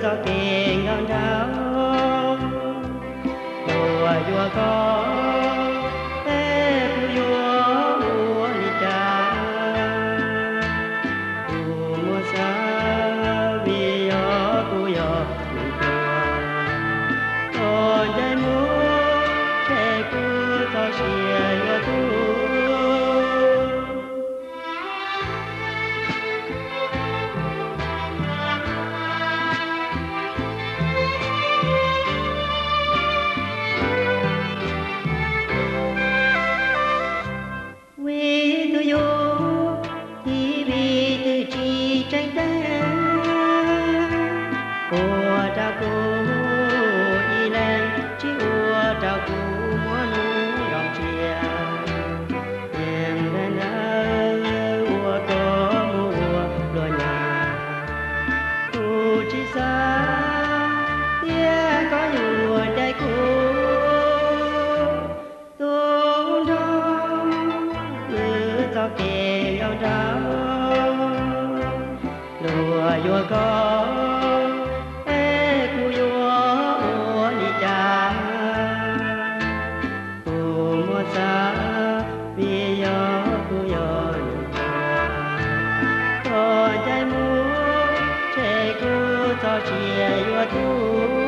txoj kev nkauj nraug, luag yuav koj, es kuv yuav ua li cas? Kuv muab xav vim yog kuv yog neeg pluag, txom nyem muab tseg kuv txoj sia yuav tuag. Vim tus yus tib vim twg tsis tseeb teb, ua rau kuv ib leeg tsis ua rau kuv muaj hnub nyoog tsiaj. Tiam ntawd ua koj mus ua luag nyab, kuv tsis xav thiab koj yuav ncaim kuv. Tub nrog wb txoj kev nkauj nraug, luag yuav koj, es kuv yuav ua li cas? Kuv muab xav vim yog kuv yog neeg pluag, txom nyem muab tseg kuv txoj sia yuav tuag.